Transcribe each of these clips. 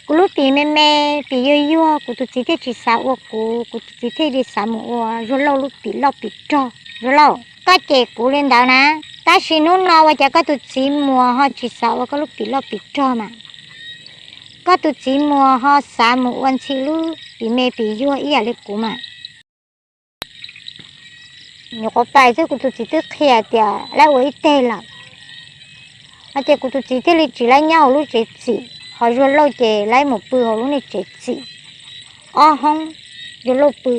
Kuv lub pim me me, pim yuag yuag, kuv tus txiv thiaj tsis xav ua kuv, kuv tus txiv thiaj li xav mus ua Zuag Lauj lub pim loj pim rog. Zuag Lauj, koj cem kuv li ntawd na, tab sis hnub no ua cas koj tus txiv muas ho tsis xav ua koj lub pim loj pim rog mas? Koj tus txiv muas ho xav mus ua Ntxhi lub pim me pim yuag ib yam li kuv mas. Nyuam qhuav pais xwb kuv tus txiv twb qhia tias laib ua ib teg lawm, hos ces kuv tus txiv thiaj li tsis laib nyob hauv lub tsev txim, hos Zuag Lauj ces laib mus pw hauv lub niag tsev txim ob hoob, Zuag Lauj pw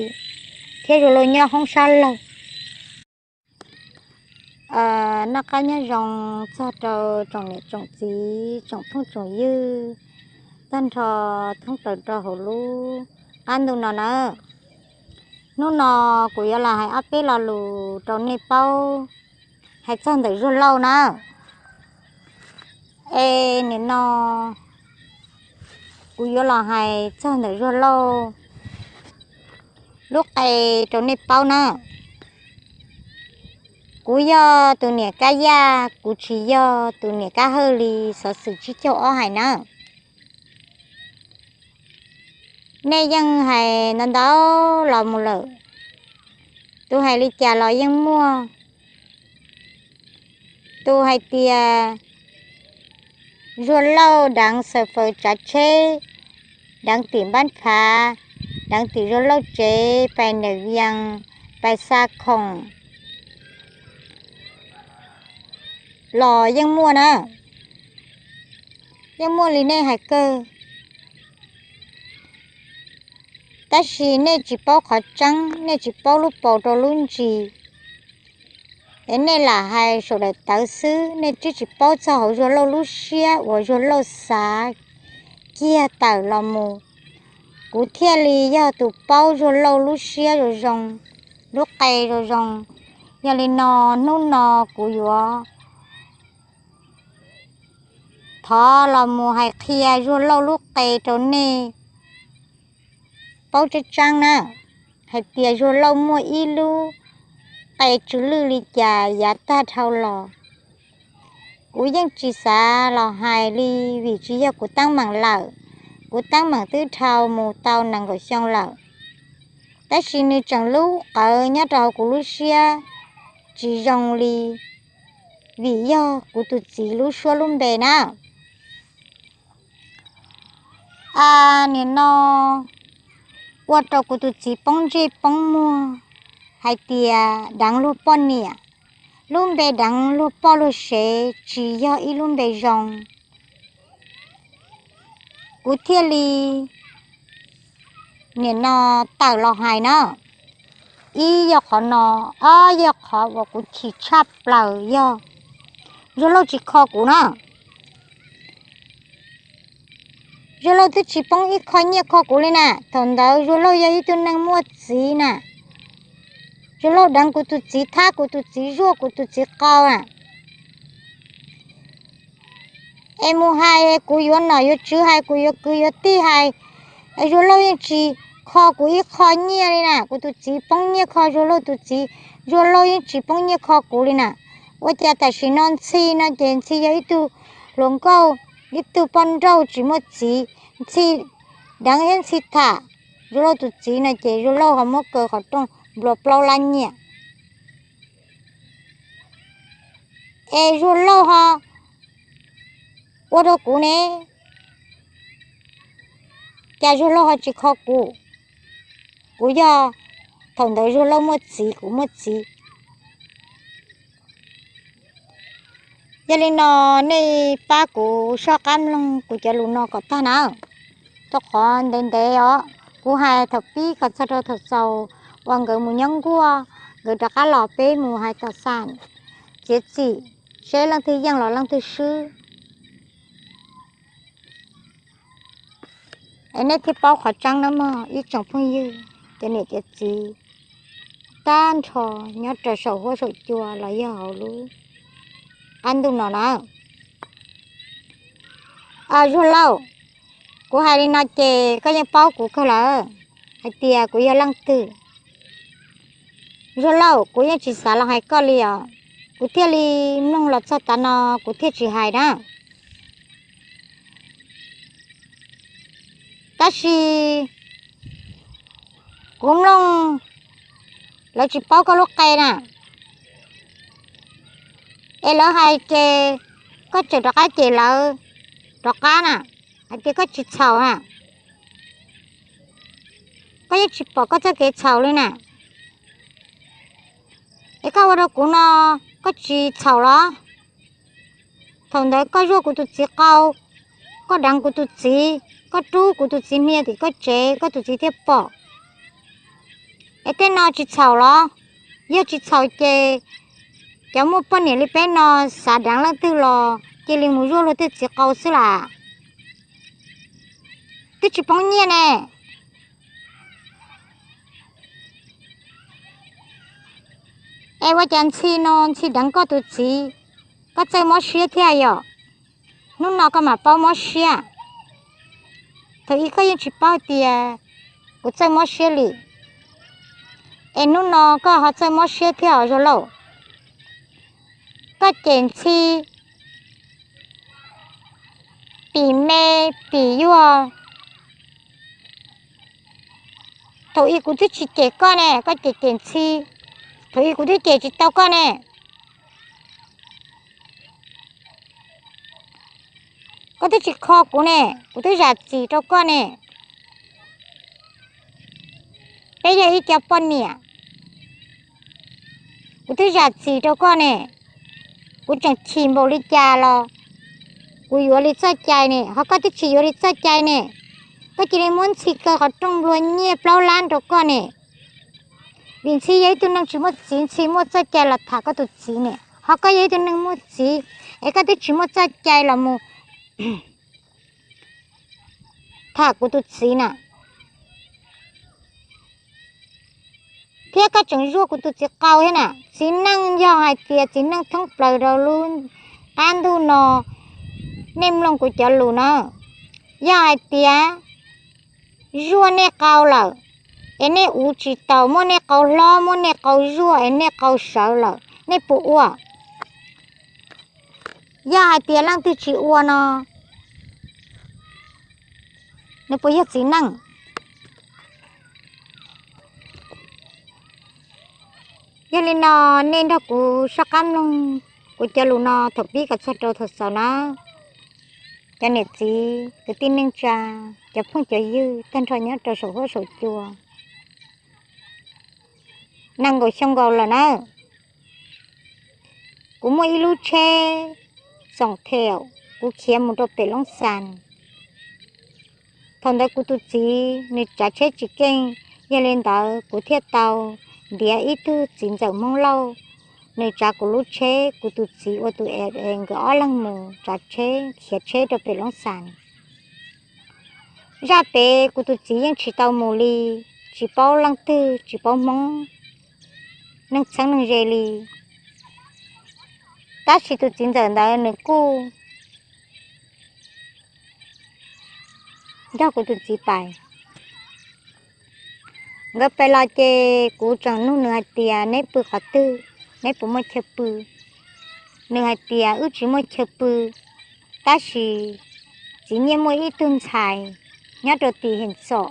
thiab Zuag Lauj nyob hoob sab laug. Noj qab nyob zoo txog rau tsoom niam tsoom txiv tsoom phooj tsoom ywg tag nrho thoob plaws rau hauv lub qab ntuj no nawb. Hnub no kuv yuav los hais ob peb lo lus rau nej paub hais txog ntawm Zuag Lauj na. Es nim no kuv yuav los hais txog ntawm Zuag Lauj lub qe rau nej paub na. Kuv yog tus niam kab yaj, kuv tsis yog tus niam kab hawj li xov xwm tsib caug ob hais na. Nej yeej hais ntau ntau los mus lawm, tus hais li cas los yeej muaj. Tus hais tias Zuag Lauj deev xaws faws tsav tsheb, deev tim npab phav, deev tim Zuag Lauj tsev, pais nram vias, pais xa khoom los yeej muaj na. Yeej muaj li nej hais kawg. Tab sis nej tsis paub qhov tseeb, nej tsis paub lub paus rau lub ntsis, es nej lam hais saum daim tawv xwb, nej twb tsis paub txog hauv Zuag Lauj lub siab uas Zuag Lauj xav kiag tawm los mus. Kuv thiaj li yog tus paub Zuag Lauj lub siab zoo zoo, lub qe zoo zoo. Yog li no, hnub no kuv yuav thov los mus hais qhia Zuag Lauj lub qe rau nej paub tseeb tseeb na, hais tias Zuag Lauj muaj ib lub qe tsw lwj li cas yav tag dhau los. Kuv yeej tsis xav los hais li, vim tsis yog kuv teeb meem lawm. Kuv teeb meem twb dhau mus tau nees nkaum xyoo lawm, tab sis nws tseem lub qawv nyob rau hauv kuv lub siab tsis zoo li, vim yog kuv tus txiv lub suab lub npe na. Nim no ua rau kuv tus txiv poob ntsej poob muag hais tias deev luag poj niam. Lub npe deev luag poj luag sev tsis yog ib lub npe zoo. Kuv thiaj li nim no tawm los hais na. Ib yog qhov no, ob yog qhov uas kuv chim tshaj plaws yog Zuag Lauj tsis kho kuv na. Zuag Lauj twb tsis poob ib qho nyiaj kho kuv li na. Thaum ntawd Zuag Lauj yog ib tug neeg muaj txiv na. Zuag Lauj deev kuv tus txiv thab, kuv tus txiv zuaj, kuv tus txiv qau na. Es mus hais kuv yuav nom yuav tswv, hais kuv yuav kwv yuav tij, hais Zuag Lauj yeej tsis kho kuv ib qho nyiaj li na. Kuv tus txiv poob nyiaj kho Zuag Lauj tus txiv, Zuag Lauj yeej tsis poob nyiaj kho kuv li na. Ua cas tam sim no Ntxhi no ces Ntxhi yog ib tug hluas nkauj, ib tug poj nrauj tsis muaj txiv, Ntxhi deev thiab Ntxhi tham Zuag Lauj tus txiv no ces Zuag Lauj ho muab kaw qhov rooj nplua plaub lab nyiaj. Es Zuag Lauj ho ua rau kuv ne, cas Zuag Lauj ho tsis kho kuv? Kuv yog, thaum ntawd Zuag Lauj muaj txiv, kuv muaj txiv. Yog li no, nej pab kuv soj qab mloog kuv cov lus no kom tag na. Rau qhov ntev ntev os, kuv hais thaum pib kom txog rau thaum xaus uas nkawd mus nyob nkuaj, nkawd rov qab los peb mus hais tom xam txiav txim seb leej twg yeej los leej twg swb. Es nej thiaj paub qhov tseeb na mog ib tsoom phooj ywg, cov niam cov txiv, tag nrho nyob rau saum huab saum cua los yog hauv lub qab ntuj no na. Zuag Lauj, kuv hais li no ces koj yeej paub kuv kawg lawm hais tias kuv yog leej twg. Zuag Lauj, kuv yeej tsis xav los hais koj li os, kuv thiaj li mloog los txog tav no kuv thiaj tsis hais na. Tab sis kuv mloog lawv tsis paub koj lub qe na, es lawv hais ces koj tseem rov qab cem lawv rov qab na, hais tias koj tsis txhaum na, koj yeej tsis pom koj txoj kev txhaum li na. Es koj ua rau kuv no, koj tsis txhaum los? Thaum ntawd koj zuaj kuv tus txiv qau, koj deev kuv tus txiv, koj rub kuv tus txiv hnia tim koj tsev, koj tus txiv thiaj pom. Es tej no tsis txhaum los? Yog tsis txhaum ces cov muaj poj niam li peb no xav deev leej twg los cia li mus zuaj luag tej txiv qau xwb las. Twb tsis poob nyiaj ne. Es ua cas ntxhi no ntxhi deev koj tus txiv, koj txawj mob siab thiab yom? Hnub no koj mam paub mob siab. Thaum ub koj yeej tsis paub tias kuv txawj mob siab li, es hnub no koj ho txawj mob siab thiab os Zuag Lauj. Koj cem ntxhi pim me pim yuag. Thaum ub kuv twb tsis cem koj ne, koj cem cem ntxhi. Thaum ub kuv twb cem tsis tau koj ne. Koj twb tsis kho kuv ne, kuv twb zam txim rau koj ne. Peb yog ib co poj niam, kuv twb zam txim rau koj ne. Kuv tseem chim npaum li cas los kuv yuav li txoj cai ne, ho koj twb tsis yuav li txoj cai ne. Koj cia li muab ntxhi kaw qhov rooj nplua nyiaj plaub lab rau koj ne. Vim ntxhi yog ib tug neeg tsis muaj txiv, ntxhi muaj txoj cai los tham koj tus txiv ne, ho koj yog ib tug neeg muaj txiv, es koj twb tsis muaj txoj cai los mus tham kuv tus txiv na. Thiab koj tseem zuaj kuv tus txiv qau thiab na. Txiv neej yog hais tias txiv neej thoob plaws rau lub qab ntuj no, nej mloog kuv cov lus na. Yog hais tias zuaj nej qau lawm, es nej uv tsis taus, muab nej qau hlob, muab nej qau zuaj, es nej qau sawv lawm, nej puas ua? Yog hais tias leej twg tsis ua no, nws puas yog txiv neej? Yog li no, nej nrog kuv soj qab mloog kuv cov lus no thaum pib kom txog rau thaum xaus na. Cov niam txiv kwv tij neej tsa, cov phooj cov ywg tag nrho nyob rau saum huab saum cua, nees nkaum xyoo nkaus lawm na. Kuv muaj ib lub tsheb xoom theu, kuv khiav mus rau pem Loob Xas. Thaum ntawd kuv tus txiv nws tsav tsheb tsis keej, yog li ntawd kuv thiaj tau ntiav ib tug txiv ntxawm Hmoob Lauj, nws tsav kuv lub tsheb, kuv tus txiv ua tus es nkawd ob leeg mus tsav tsheb khiav tsheb rau pem Loob Xas. Zaj pem kuv tus txiv yeej tsis tau mus li, tsis paub leej twg, tsis paub Hmoob, neeg txheeb neeg ze li. Tab sis tus txiv ntxawm ntawd nws kuj nrog kuv tus txiv pais. Nkawd pais los ces kuv tseem nug nws hais tias, neb pw qhov twg, neb puas muaj chaw pw? Nws hais tias wb tsis muaj chaw pw, tab sis txiv Nyiaj muaj ib tug ntxhais nyob rau tim Hem Txom,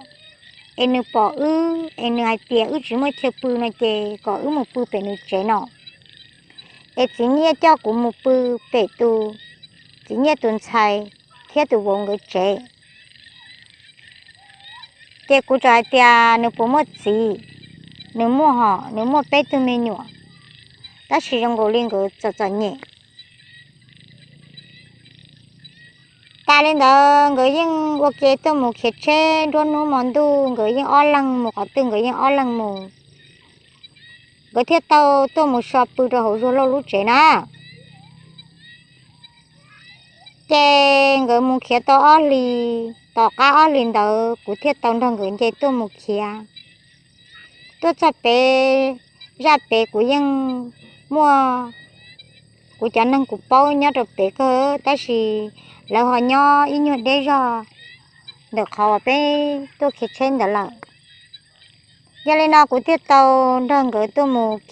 es nws pom wb es nws hais tias wb tsis muaj chaw pw no ces kom wb mus pw pem nws tsev no. Es txiv Nyiaj coj kuv mus pw pem tus, txiv Nyiaj tus ntxhais thiab tus vauv nkawd tsev. Ces kuv txawm hais tias nws puas muaj txiv, nws muaj hos, nws muaj peb tug me nyuam, tab sis zoo nkaus li nkawd txom txom nyem. Tas li ntawd nkawd yeej ua ke tuaj mus khiav tsheb nruab hnub hmo ntuj, nkawd yeej ob leeg mus qhov twg nkawd yeej ob leeg mus. Nkawd thiaj tau tuaj mus so pw rau hauv Zuag Lauj lub tsev na. Ces nkawd mus khiav tau ob hlis, tom qab ob hlis ntawd kuv thiaj tau nrog nkawd nce tuaj mus khiav. Tuaj txog pem, zaj pem kuv yeej muaj kuv cov neeg kuv paub nyob rau pem kawg, tab sis lawv ho nyob ib nyuag deb zog ntawm qhov uas peb tuaj khiav tsheb ntawd lawm. Yog li no kuv thiaj tau nrog nkawd tuaj mus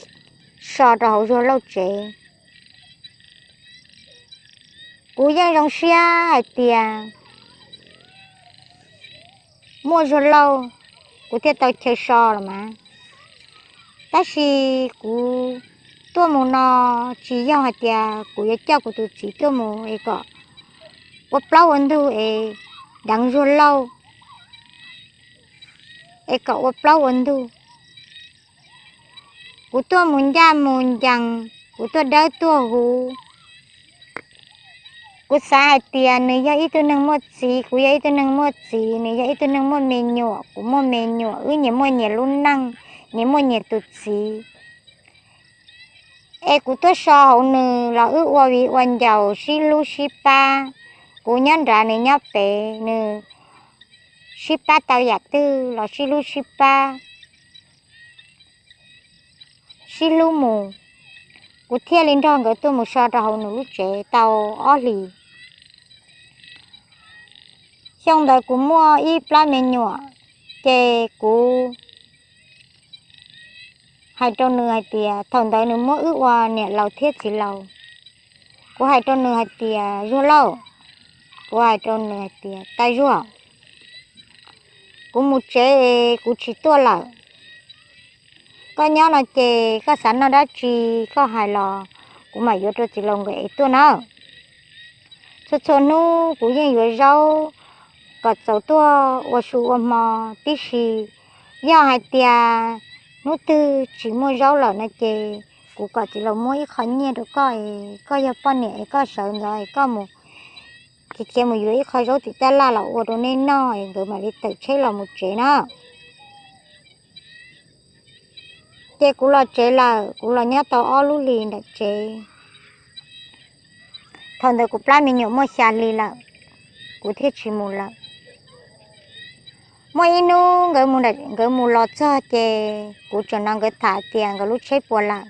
so rau hauv Zuag Lauj tsev. Kuv yeej zoo siab hais tias muaj Zuag Lauj, kuv thiaj tau chaw so los mas. Tab sis kuv tuaj mus no tsis yog hais tias kuv yuav coj kuv tus txiv tuaj mus es kom ua plaub ua ntug es deev Zuag Lauj, es kom ua plaub ua ntug. Kuv tuaj mus ncaj mus ncees, kuv tuaj dawb tuaj huv. Kuv xav hais tias nws yog ib tug neeg muaj txiv, kuv yog ib tug neeg muaj txiv, nws yog ib tug neeg muaj me nyuam, kuv muaj me nyuam, wb nyias muaj nyias lub neej, nyias muaj nyias tus txiv. Es kuv tuaj so hauv nws los wb ua viv ua ncaus sib hlub sib pab, kuv nyob nrad nws nyob pem, nws sib pab tau yam twg los sib hlub sib pab, sib hlub mus. Kuv thiaj li nrog nkawd tuaj mus so rau hauv nws lub tsev tau ob hlis. Xyoo ntawd kuv muaj ib plab me nyuam, ces kuv hais rau nws hais tias, thaum ntawd nws muab wb ua niam laus thiab txiv laus. Kuv hais rau nws hais tias, Zuag Lauj, kuv hais rau nws hais tias, Tais Zuag, kuv mus tsev es kuv tsis tuaj lawm. Koj nyob no ces koj xav noj dab tsi koj hais los kuv mam yuav rau txiv laus nkawd es tuaj na. Txhua txhua hnub kuv yeej yuav zaub kom txaus tuaj ua su ua hmo tib si. Yog hais tias hnub twg tsis muaj zaub lawm no ces kuv kom txiv laus muab ib qho nyiaj rau koj es koj yog poj niam es koj sawv ntxov es koj mus khiav khiav mus yuav ib qho zaub tim tab laj los ua rau nej noj es nkawd mam li tawm tsheb los mus tsev na. Ces kuv los tsev lawm, kuv los nyob tau ob lub hlis nram tsev. Thaum ntawd kuv plab me nyuam muaj xya hli lawm, kuv thiaj tsis mus lawm. Muaj ib hnub nkawd mus los txog ces kuv tseem nrog nkawd tham tias nkawd lub tsheb puas lawm,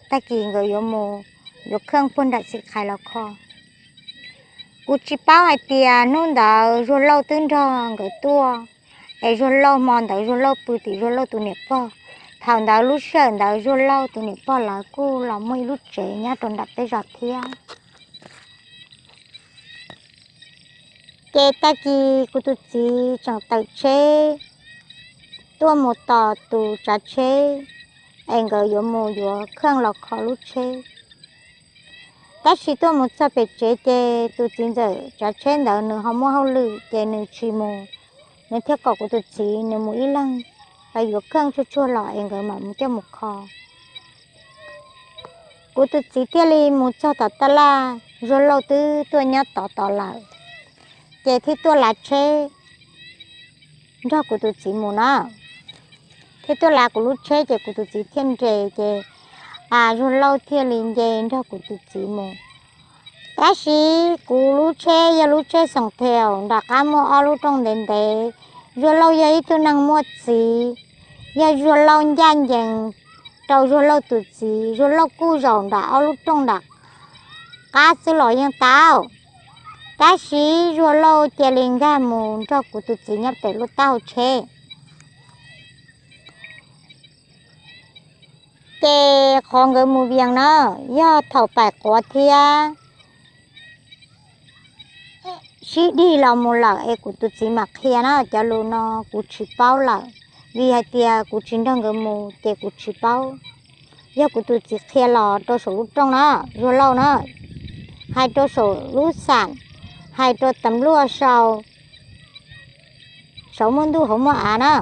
tag kis nkawd yuav mus yuav kheej puag nram Xim Khais los kho. Kuv tsis paub hais tias hnub ntawd Zuag Lauj twb nrog nkawd tuaj, es Zuag Lauj hmo ntawd Zuag Lauj pw tim Zuag Lauj tus niam pog. Thaum ntawd lub sij hawm ntawd Zuag Lauj tus niam pog lawv kuj los muaj ib lub tsev nyob rau nram peb zos thiab. Ces tag kis kuv tus txiv tseem tawm tsheb tuaj mus tos tus tsav tsheb, es nkawd yuav mus yuav kheej los kho lub tsheb. Tab sis tuaj mus txog pem tsev ces tus txiv ntxawm tsav tsheb ntawd nws ho muaj hauj lwm ces nws tsis mus, nws thiaj kom kuv tus txiv nws mus ib leeg, yuav kheej tsuag tsuag los es nkawd mam mus coj mus kho. Kuv tus txiv thiaj li mus txog tom tab laj, Zuag Lauj twb tuaj nyob tod tod lawm, ces thiaj tuaj lav tsheb nrog kuv tus txiv mus na. Thiaj tuaj lav kuv lub tsheb ces kuv tus txiv thiaj nres ces Zuag Lauj thiaj li nce nrog kuv tus txiv mus. Tab sis kuv lub tsheb yog lub tsheb xoom theus nram qab muaj ob lub rooj ntev ntev. Zuag Lauj yog ib tug neeg muaj txiv, yog Zuag Lauj ncaj ncees rau Zuag Lauj tus txiv, Zuag Lauj kuj zaum nram ob lub rooj nram qab xwb los yeej tau. Tab sis Zuag Lauj cia li nkag mus nrog kuv tus txiv nyob pem lub taub hau tsheb. Ces qhov nkawd mus Vias na, yog thaum paim quav thiab sib dig los mus lawm es kuv tus txiv mam qhia na. Cov lus no kuv tsis paub lawm, vim hais tias kuv tsis nrog nkawd mus ces kuv tsis paub. Yog kuv tus txiv qhia los rau saum lub rooj na, Zuag Lauj na, hais rau saum lub xam, hais rau tam luaj sau, saum muaj ntuj hauv muaj av na.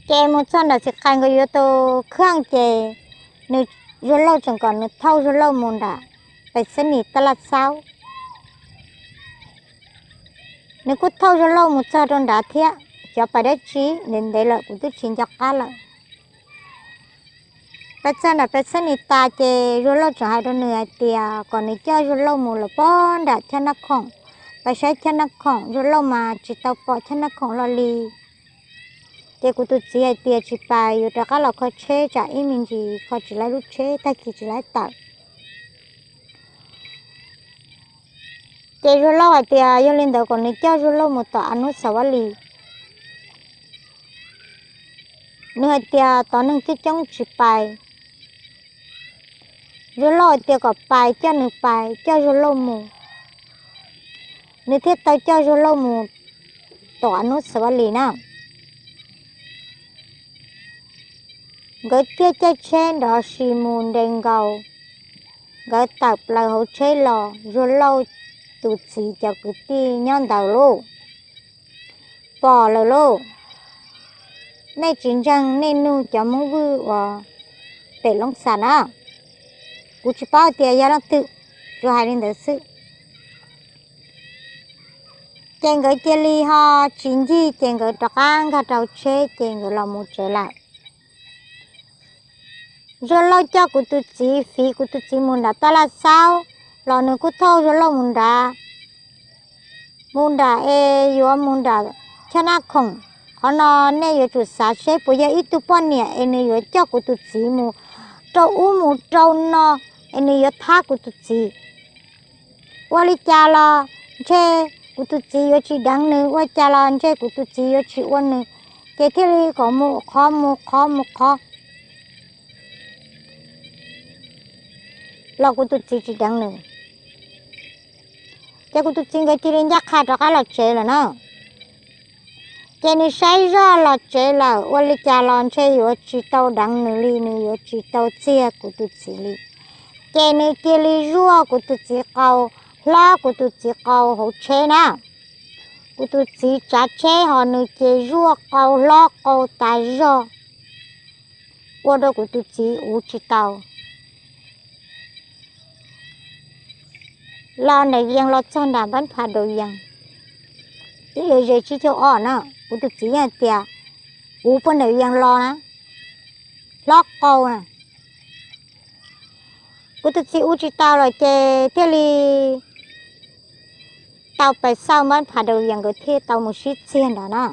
Ces mus txog nram Xim Khais nkawd yuav tau kheej ces nws, Zuag Lauj tseem kom nws thauj Zuag Lauj mus nram Pais Xab Nis taj laj xaub. Nws kuj thauj Zuag Lauj mus txog rau nrad thiab. Cov pais dab tsi ntev ntev lawm kuv twb tsis nco qab lawm. Pais txog nram Pais Xab Nis tas ces Zuag Lauj tseem hais rau nws hais tias kom nws coj Zuag Lauj mus lawm pog nram Chab Nab Khoom, pais saib Chab Nab Khoom. Zuag Lauj mas tsis tau pom Chab Nab Khoom hlo li. Ces kuv tus txiv hais tias tsis pais, yuav rov qab los kho tsheb tsam ib me ntsis kho tsis laib lub tsheb, tag kis tsis laib tawm. Ces Zuag Lauj hais tias yog li ntawd kom nws coj Zuag Lauj mus tom Ab Nub Xav Vaj Lis. Nws hais tias tod neeg coob coob tsis pais. Zuag Lauj hais tias kom pais, coj nws pais, coj Zuag Lauj mus. nws thiaj tau coj Zuag Lauj mus tom hnub xav vaj lis na. Nkawd thiaj caij tsheb nrov si mus nres nkaus. Nkawd tawm plaws hauv tsheb los, Zuag Lauj tus txiv cov kwv tij nyob ntawd lauj, pom lawm lauj. Nej tsis ntseeg nej nug cov Hmoob Vwj uas pem Loob Xas na, kuv tsis paub tias yog leej twg, tsuas hais li ntawd xwb. Ces nkawd cia li ho tsis ncig, ces nkawd rov qab nkag rau tsheb, ces nkawd los mus tsev lawm. Zuag Lauj coj kuv tus txiv, fiv kuv tus txiv mus nram tab laj xaub, los nws kuj thauj Zuag Lauj mus nrad, mus nram es yuav mus nram Choj Naj Khoom. Qhov no nej yuav tsum xav seb puas yog ib tug poj niam es nws yuav coj kuv tus txiv mus rau ub mus rau no, es nws yuav thab kuv tus txiv. Ua li cas los ntshe kuv tus txiv yuav tsis deev nws, ua cas los ntshe kuv tus txiv yuav tsis ua nws, ces thiaj li kom mus qhov mus qhov mus qhov los kuv tus txiv tsis deev nws. Ces kuv tus txiv nkawd cia li ncaj qha rov qab los tsev lawm na. Ces nws saib zoj los tsev lawm, ua li cas los ntshe yuav tsis tau deev nws li, nws yuav tsis tau txiag kuv tus txiv li. Ces nws cia li zuaj kuv tus txiv qau, hlob kuv tus txiv qau hauv tsheb na. Kuv tus txiv tsav tsheb ho nws ces zuaj qau hlob qau tas zog, ua rau kuv tus txiv uv tsis tau. Los nram Vias los txog nram npab phav daus Vias, twb yuav ze tsib caug ob na, kuv tus txiv yeej hais tias uv puag nram Vias los na, hlob qau na. Kuv tus txiv uv tsis tau lawm ces thiaj li tau pais xauj npab phav daus Vias, nkawd thiaj tau mus sib txiag nrad na.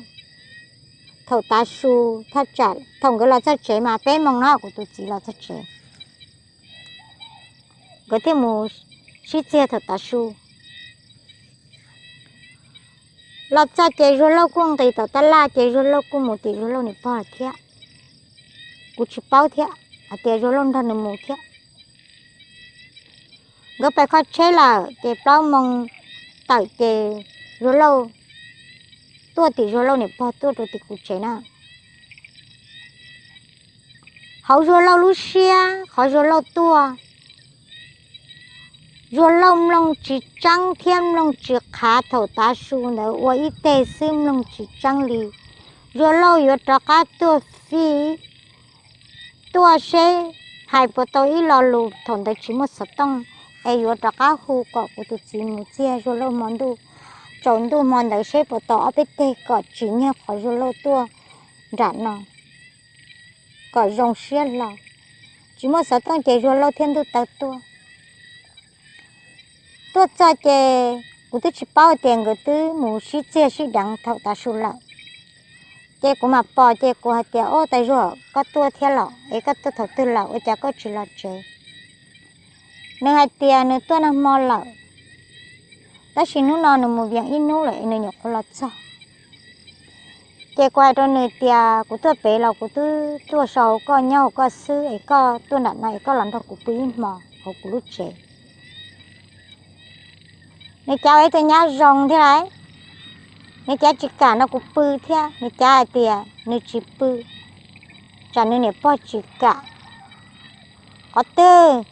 Thaum tav su, thaj tsam thaum nkawd los txog tsev mas peb moos no kuv tus txiv los txog tsev. Nkawd thiaj mus sib txiag thaum tav su. Los txog ces Zuag Lauj kuj nqis tom tab laj, ces Zuag Lauj kuj mus tim Zuag Lauj niam pog lawm thiab. Kuv tsis paub thiab hais tias Zuag Lauj nrog nws mus thiab. Nkawd pais kho tsheb lawm ces plaub moos tawm ces Zuag Lauj tuaj tim Zuag Lauj niam pog tuaj rau tim kuv tsev na. Hauv Zuag Lauj lub siab, qhov Zuag Lauj tuaj, Zuag Lauj mloog tsis tseeb thiab mloog tsis qhav. Thaum tav su ntawd ua ib teg xwb mloog tsis tseeb li. Zuag Lauj yuav rov qab tuaj fij, tuaj seb hais puas tau ib lo lus. Thaum ntawd tsis muaj xov tooj, es yuav rov qab hu kom kuv tus txiv mus txiag Zuag Lauj hmo ntuj, tsaus ntuj hmo ntawd seb puas tau ob peb teg kom tsim nyog qhov Zuag Lauj tuaj nram no, kom zoo siab hlo. Tsis muaj xov tooj ces Zuag Lauj thiaj ntuj taw tuaj. Tuaj txog ces kuv twb tsis paub tias nkawd twb mus sib txiag sib deev thaum tav su lawm. Ces kuv mam pom ces kuv hais tias, Ub, Tais Zuag, koj tuaj thiab los? Es koj tuaj thaum twg lawm, ua cas koj tsis los tsev? Nws hais tias nws tuaj nag hmo lawm, tab sis hnub no nws mus Vias ib hnub lawm es nws nyuam qhuav los txog. Ces kuv hais rau nws tias, Kuv tuaj pem los kuv twb tuaj sau koj nyob hauv koj xwb, es koj tuaj nram no es koj los nrog kuv pw ib hmo hauv kuv lub tsev. Nws cav ua ib tug nyab zoo thiab lauj, nws cav tsis kam nrog kuv pw thiab, nws cav hais tias nws tsis pw, tsam nws niam pog tsis kam. Qhov twg?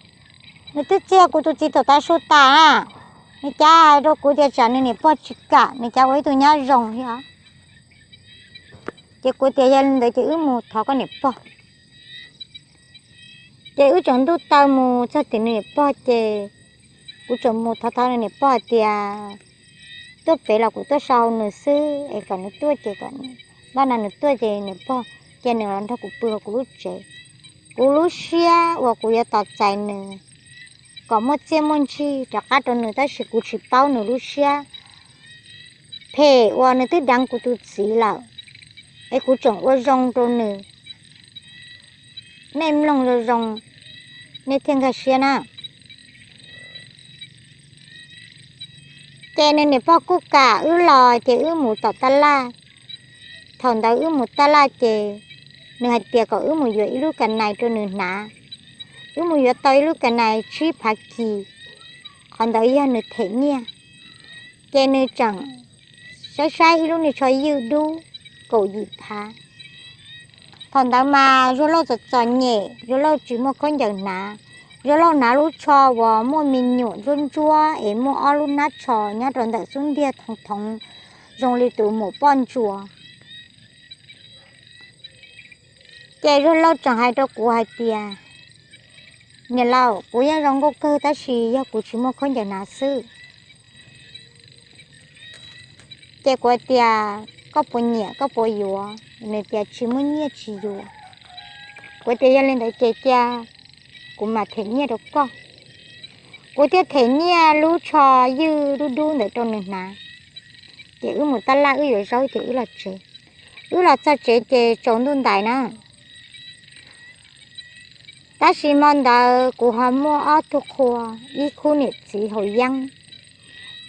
Nws twb txiag kuv tus txiv thaum tav su tas na, nws cav hais rau kuv tias tsam nws niam pog tsis kam, nws cav ua ib tug nyab zoo thiab. Ces kuv tias, Yog li ntawd ces wb mus thov koj niam pog. Ces wb tseem ntuj taw mus txog tim nws niam pog ces kuv tseem mus thov thov nws niam pog hais tias, Tuaj pem los kuv tuaj sau nws xwb, es kom nws tuaj ces kom npaj no nws tuaj ces niam pog cia nws los nrog kuv pw hauv kuv lub tsev. Kuv lub siab uas kuv yuav tos txais nws kom muaj txiaj muaj ntsig rov qab rau nws, tab sis kuv tsis paub nws lub siab phem uas nws twb deev kuv tus txiv lawm, es kuv tseem ua zoo rau nws. Nej mloog zoo zoo, nej thiaj nkag siab na. Ces nws niam pog kuj kam wb los ces wb mus tom tab laj. Thaum ntawd wb mus tab laj ces nws hais tias kom wb mus yuav ib lub ka nais rau nws hnav. Wb mus yuav tau ib lub ka nais tsib phav kis, qhov ntawd yog nws them nyiaj. Ces nws tseem saib saib ib lub niag tsho ywj dub kaum yim phav. Thaum ntawd mas Zuag Lauj txom txom nyem, Zuag Lauj tsis muaj khaub ncaws hnav. Zuag Lauj hnav lub tsho uas muaj me nyuam ntsuab ntsuab es muaj ob lub hnab tsho nyob rau ntawm xub ntiag thoov thoov zoo li tus muam poj ntsuas. Ces Zuag Lauj tseem hais rau kuv hais tias, niam laus, kuv yeej zoo nkauj kawg tab sis yog kuv tsis muaj khaub ncaws hnav xwb. Ces kuv tias, koj puas nyiam, koj puas yuav? Nws tias tsis muaj nyiaj tsis yuav. Kuv tias yog li ntawd ces cia kuv mam them nyiaj rau koj. Kuv thiaj them nyiaj lub tsho ywj dub dub ntawd rau nws hnav. Ces wb mus taj laj wb yuav zaub ces wb los tsev. Wb los txog tsev ces tsaus ntuj ntais na. Tab sis hmo ntawd kuv ho muaj ob tug qhua, ib khub niam txiv haus yeeb,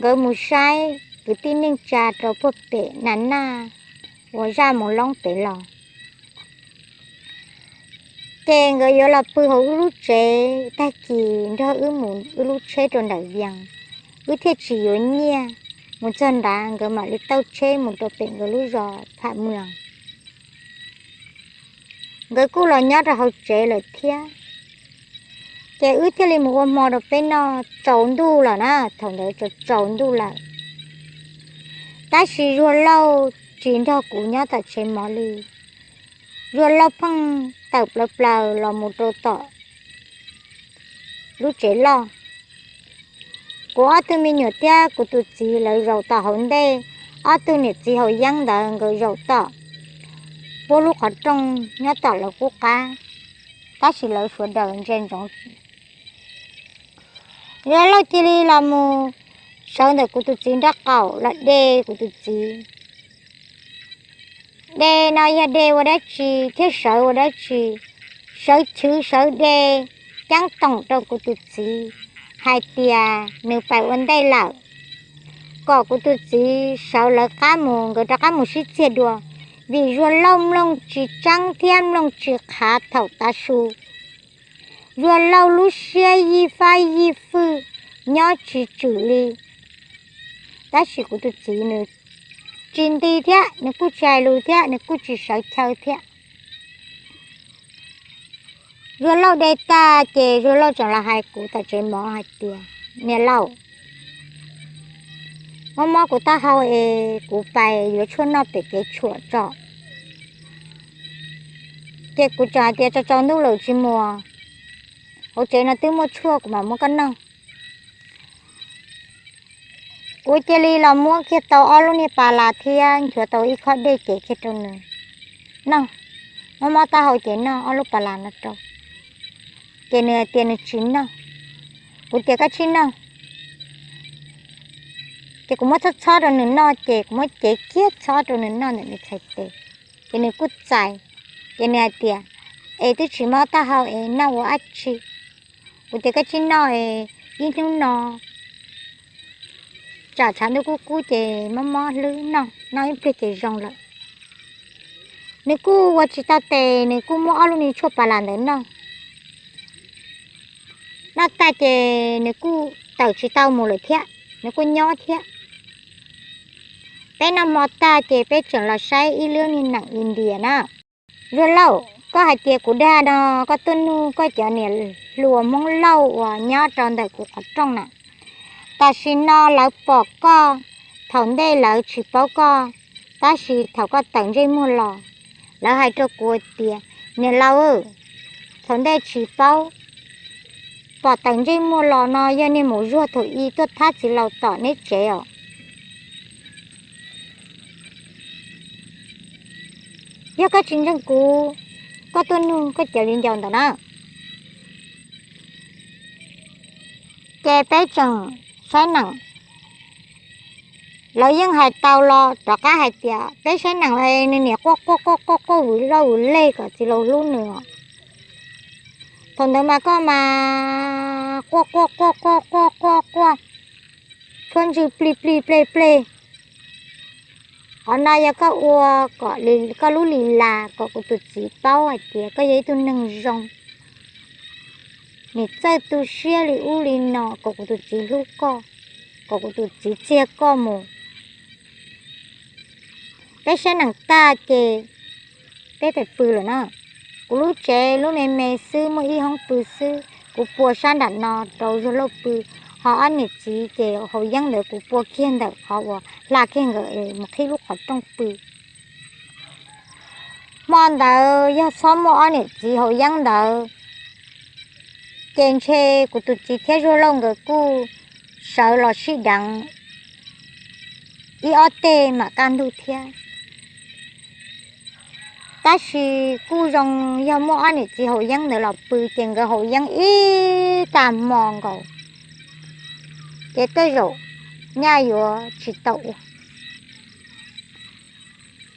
nkawd mus saib kwv tij neej tsa rau puag pem Nas Naj uas zaj mus loob pem los. Ces nkawd yuav los pw hauv wb lub tsev, tag kis nrog wb mus wb lub tsheb rau nram Vias, wb thiaj tsis yuav nyiaj. Mus txog nrad nkawd mam li tauj tsheb mus rau pem nkawd lub zos Pham Mws. Nkawd kuj los nyob rau hauv tsev lawm thiab. Ces wb thiaj li mus ua hmo rau peb noj, tsaus ntuj lawm na, thaum ntawd tsaus tsaus ntuj lawm. Tab sis Zuag Lauj tsis nrog kuv nyob tom tsev mov li. Zuag Lauj pheej tawm plaws plaws los mus rau tom lub tsev loj. Kuv ob tug me nyuam thiab kuv tus txiv lawv zaum tom hauv ntej, ob tug niam txiv haus yeeb ntawd nkawd zaum tom puab lub qhov rooj nyob tom lawv qub qab, tab sis lawv sawv daws ntsia ntsoov. Zuag Lauj cia li los mus sawv ntawm kuv tus txiv nraub qaum los de kuv tus txiv. De no yog de ua dab tsi thiab sawv ua dab tsi? Sawv chwv sawv de ceeb toom rau kuv tus txiv hais tias nws pais ua ntej lawm, kom kuv tus txiv sawv lawv qab mus, nkawd rov qab mus sib txiag dua, vim Zuag Lauj mloog tsis tseeb thiab mloog tsis qhav thaum tav su. Zuag Lauj lub siab yij fab yij fwj nyob tsis tswm li. Tab sis kuv tus txiv nws tsis nti thiab, nws kuj tsis hais lus thiab, nws kuj tsis sawv chaw thiab. Zuag Lauj de tag ces Zuag Lauj tseem los hais kuv tom tsev mov hais tias, niam laus, mob mob kuv taub hau es kuv pais yuav tshuaj noj pem kev tshuam tso. Ces kuv tseem hais tias, tsaus tsaus ntuj lawm tsis mus, hauv tsev no twb muaj tshuaj kuv mam muab koj noj. Kuv cia li los muab kiag tau ob lub niag pas las thiab nchuav tau ib khob dej cev kiag rau nws noj. Mob mob taub hau ces noj ob lub pas las no rau. Ces nws hais tias nws tsis noj. Kuv tias koj tsis noj. Ces kuv muab txhob txhob rau nws noj, ces kuv muab cev kiag txhob rau nws noj ntawm nws txhais tes. Ces nws kuj txais. Ces nws hais tias, es twb tsis mob taub hau es noj ua dab tsi? Kuv tias koj tsis noj es ib hnub no tsam tshav ntuj kub kub ces mob mob hlwb noj, noj ib pliag ces zoo lawm. Nws kuj ua tsis tau tes, nws kuj muab ob lub niag tshuaj pas las ntawd noj. Noj tag ces nws kuj tawm tsis tau mus lawm thiab, nws kuj nyob thiab. Peb noj hmo tag ces peb tseem los saib ib lub niag neem India na. Zuag Lauj, koj hais tias kuv dag no, koj tuaj nug koj cov niam hluas Hmoob Lauj uas nyob rau ntawm kuv qhov rooj na. Tam sim no lawv pom koj, thaum ntej lawv tsis paub koj, tab sis thaum koj tawm ntsej muag los, lawv hais rau kuv tias, niam laus, thaum ntej tsis paub, pom tawm ntsej muag los no yog niag maum Zuag thaum i tuaj thab txiv laus tom neb tsev os. Yog koj tsis ntseeg kuv, koj tuaj nug koj cov viv ncaus ntawm na. Ces peb tseem saib neem, lawv yeej hais tau los rov qab hais tias peb saib neem los nws niam quaj quaj quaj quaj quaj vwm loj vwm leg kom txiv laus hlub nws os. Thaum ntawd mas koj mas quaj quaj quaj quaj quaj quaj quaj, tshuab ntswg plig plig pleg pleg. Qhov no yog koj ua kom koj lub li las kom kuv tus txiv paub hais tias koj yog ib tug neeg zoo, nim txawj tu siab li ub li no kom kuv tus txiv hlub koj. kom kuv tus txiv txiag koj mus. Peb saib nees tag ces peb pem pw lawm na. Kuv lub tsev lub me me xwb, muaj ib hoob pw xwb, kuv pua sab nram no rau Zuag Lauj pw, ho ob niam txiv ces haus yeeb ntawd kuv pua kiag ntawm qhov uas hla kiag nkawd mus qhib lub qhov rooj pw. Hmo ntawd yog txhob muaj ob niam txiv haus yeeb ntawd, ces ntshe kuv tus txiv thiab Zuag Lauj nkawd kuj sawv los sib deev ib ob teg mam kaj ntug thiab. Tab sis kuj zoo yog muaj ob niam txiv haus yeeb ntawd los pw ces nkawd haus yeeb ib tag hmo nkaus, ces tej zaum nyaj yuav tsis tau ua.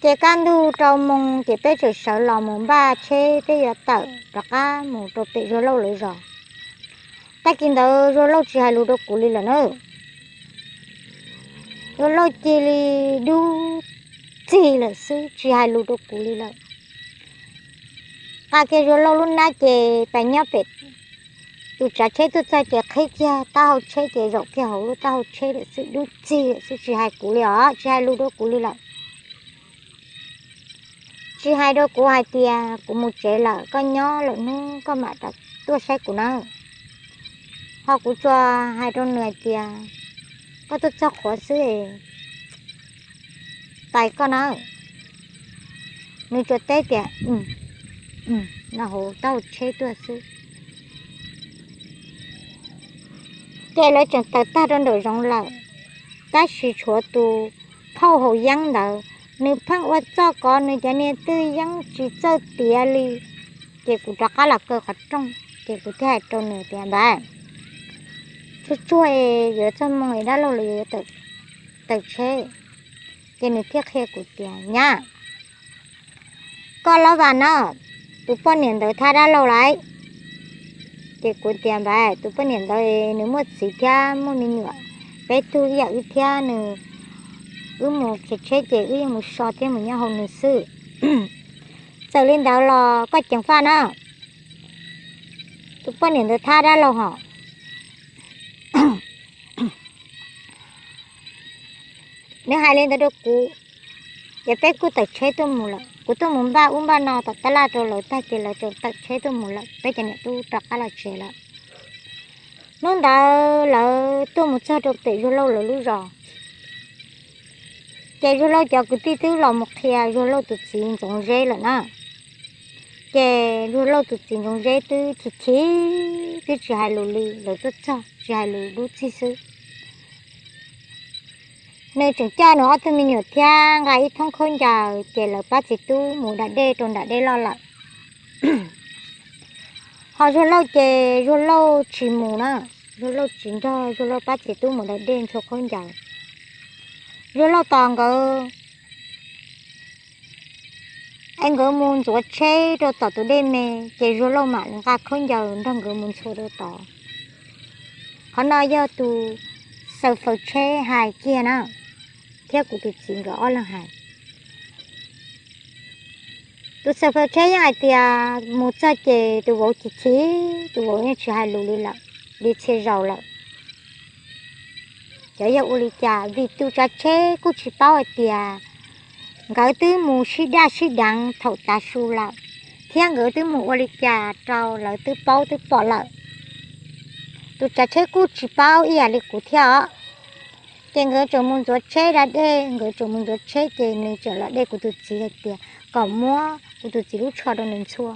Ces kaj ntug rau moo ces peb txawm sawv los mus npaj tsheb peb yuav tawm rov qab mus rau pem Zuag Lauj lawv zos. Tag kis ntawd Zuag Lauj tsis hais lus rau kuv li lawm na. Zuag Lauj cia li dub txig lawm xwb, tsis hais lus rau kuv li lawm. Nqa kiag Zuag Lauj lub hnab ces pais nyob pem tus tsav tsheb tuaj txog ces qhib kiag taub hau tsheb ces zaum kiag hauv lub taub hau tsheb lawm xwb, dub txig lawm xwb, tsis hais kuv li os, tsis hais lus rau kuv li lawm. Tsis hais rau kuv hais tias kuv mus tsev lawm, koj nyob lwm hnub koj mam tuaj saib kuv na. Ho kuv tsuas hais rau nws hais tias koj tuaj txog qhuav xwb, tais koj na. Nws tsuas teb tias no hauv taub hau tsheb tuaj xwb. Ces lawv tseem tawm tag rau nraum zoov lawm, tab sis tshuav tus phauj haus yeeb ntawd, nws pheej ua txuj kov nws cov niag twj yeeb tsis txawj tiav li. Ces kuv rov qab los kaw qhov rooj, ces kuv thiaj hais rau nws tias npawg, tsuag tsuag es yuav txog moo es dab laug los yuav tawm tsheb. Ces nws thiaj qhia kuv tias nyab, koj lob vas na, tus poj niam ntawd thab dab laug lawm. Ces kuv tias npawg, tus poj niam ntawd nws muaj txiv thiab muaj me nyuam, peb tug ib yam wb thiab nws, wb mus khiav tsheb ces wb yeej mus so thiab mus nyob hauv nws xwb. Txawm li ntawd los koj ceev faj na, tus poj niam ntawd thab dab laug hos. Nws hais li ntawd rau kuv, ces peb kuj tawm tsheb tuaj mus lawm. Kuv tuaj mus npaj ub npaj no tom tab laj rau lawv tag ces lawv tseem tawm tsheb tuaj mus lawm, peb cov niam tub rov qab los tsev lawm. Hnub ntawd lawv tuaj mus txog rau pem Zuag Lauj lawv lub zos, ces Zuag Lauj cov kwv tij twb los mus qhia Zuag Lauj tus txiv Ntxoov Zeb lawm na. Ces Zuag Lauj tus txiv Ntxoov Zeb twb chim chim, twb tsis hais lus li, lawv tuaj txog tsis hais lus dub txig xwb. Nws tseem coj nws ob tug me nyuam thiab nqa ib thoob khaub ncaws, ces lawv pab txiv tub mus da dej rau nram dej loj lawm. Ho Zuag Lauj ces Zuag Lauj tsis mus na, Zuag Lauj tsis nrog Zuag Lauj pab txiv tub mus da dej ntxhua khaub ncaws. Zuag Lauj tos nkawd es nkawd mus ntxuav tsheb rau tom tus dej me, ces Zuag Lauj mam li nqa khaub ncaws nrog nkawd mus ntxhua rau tod. Qhov no yog tus xaws faws tsheb hais kiag na, thiab kuv tus txiv nkawd ob leeg hais. Tus xaws faws tsheb yeej hais tias mus txog ces tus vauv chim chim, tus vauv yeej tsis hais lus li lawm, li txhia zaus lawm. Xyov yog ua li cas vim tus tsav tsheb kuj tsis paub hais tias nkawd twb mus sib daj sib deev thaum tav su lawm, thiab nkawd twb mus ua li cas rau lawv twb paub twb pom lawm. Tus tsav tsheb kuj tsis paub ib yam li kuv thiab os. Ces nkawd tseem mus ntxuav tsheb da dej, nkawd tseem mus ntxuav tsheb ces nws tseem los de kuv tus txiv hais tias kom muab kuv tus txiv lub tsho rau nws ntxhua,